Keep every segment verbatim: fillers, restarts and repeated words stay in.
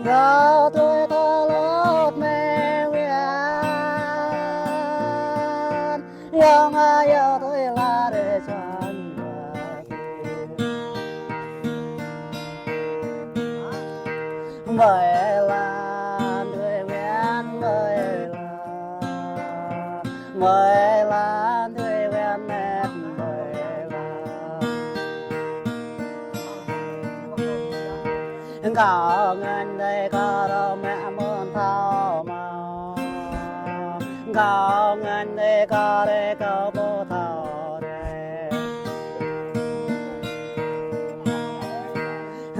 Yua tui tơlơi mơyang, yua tui la rê san mơi lan tui mơyang mơi lan, mơi lan tui mơyang mơyang mơi lan. Kâo ngăn đê kâo rơmă mơ̆n thâo mơ̆. Kâo ngăn đê kâo rê kâo ƀu thâo rê.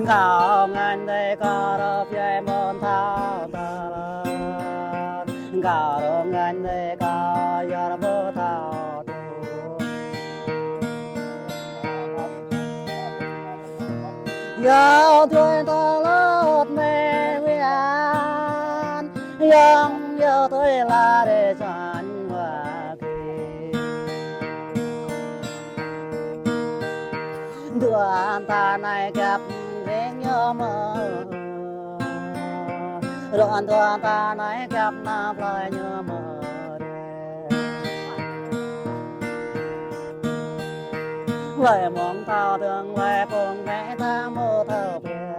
Kâo ngăn đê kâo rơpia mơ̆n thâo tơlơi. Kâo rơngăn đê kâo yơr ƀu thâo tŭ. Yua tui tơlơi mơyang, yua tui la rê san wa ki. Duan ta nai kăp ring ñu mơ. Duan duan ta nai kăp na plai ñu mơ. Lơi mơ̆ng thâo tơlơi phung mĕ ta mơ thâo pia.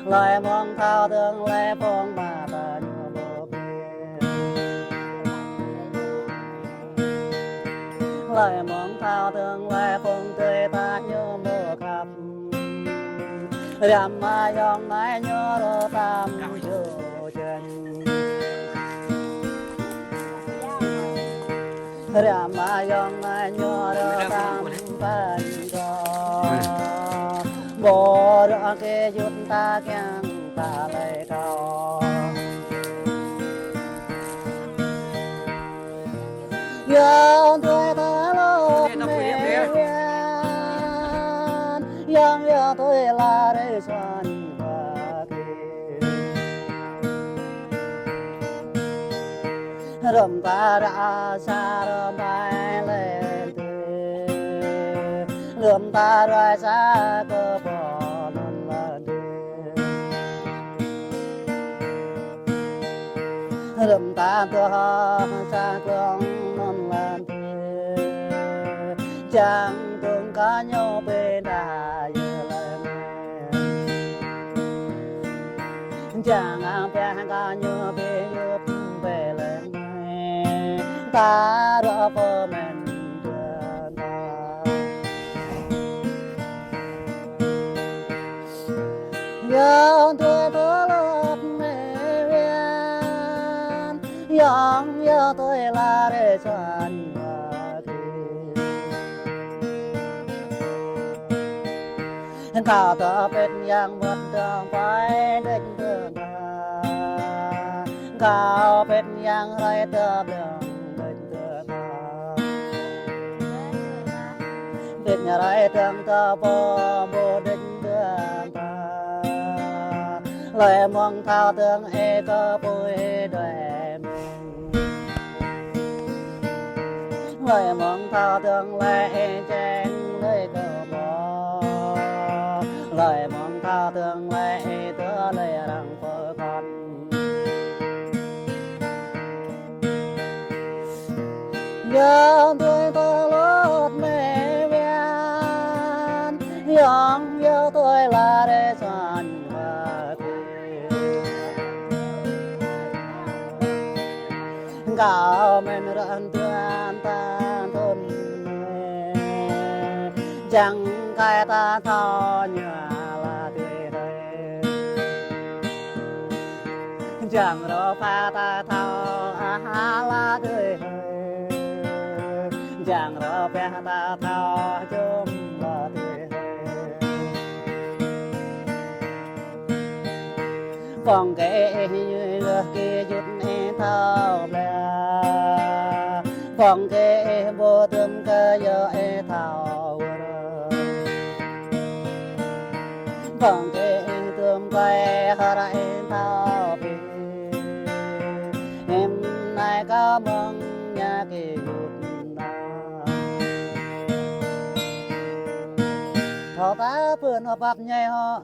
Lơi mơ̆ng thâo tơlơi phung mă ta ñu mơ pia. Lơi mơ̆ng thâo tơlơi phung tơi ta ñu mơ khăp. Răm ma yong nai ñu rơ tam yô chân. Răm ma yong nai ñu rơ tam pan kơ. Ƀu rơ kơ yut ta kiăng ta lơi kâo. Yua tui tơlơi mơyang, yua tui la rê san wa ki. Rơm ta ră sa rơm bai lĕ tui. Rơm ta ră sa kơ pô lăn lăn tui. Rơm ta tơ ha sa klong non lan tê. Čang tơng kơ ñu pê đa yơ lơi mơi. Čang ang pê kơ ñu pê yŭp pê lơi mơi. Ta ră pơmĕn dơ̆ng ta. Yua tui tơlơi mơyang, yua tui la rê san wa ki. Kâo tơ pĕt yang wơ̆t tơ pai đĕč tơ ba. Kâo pĕt yang rai tơ blơ̆ng đĕč tơ ba. Đĕč rai tơ̆ng tơ pô ƀu đĕč tơ ba. Lơi mơ̆ng thâo tơ̆ng ê kơ pui đuaĭ mơ̆ng. Lơi mơ̆ng thâo tơ̆ng lĕ ê čeng lơi kơ pô. Lơi mơ̆ng thâo tơ̆ng lĕ ê tơ lơi răng pơ khăn. Yua tui tơlơi mơyang, yua tui la rê san wa ki. Kâo mĕn rơ̆n tuan tan thun. Čang kai ta thâo ñu la tui hơi. Čang rơpa ta thâo a la tui hơi. Čang rơpa ta thâo čum la tui hơi. Pơ̆ng kơ ih ñu gah kơ jut ih thâo bla. Pơ̆ng kơ ih ƀu tơ̆m kơ yơ ih thâo wơr. Pơ̆ng kơ ih tơ̆m kơ ih hơr ih thâo pĭ. Ih nai kơ mơ̆ng ña kơ jut na. Thâo ta pơ̆n hơpăp ñai hŏ.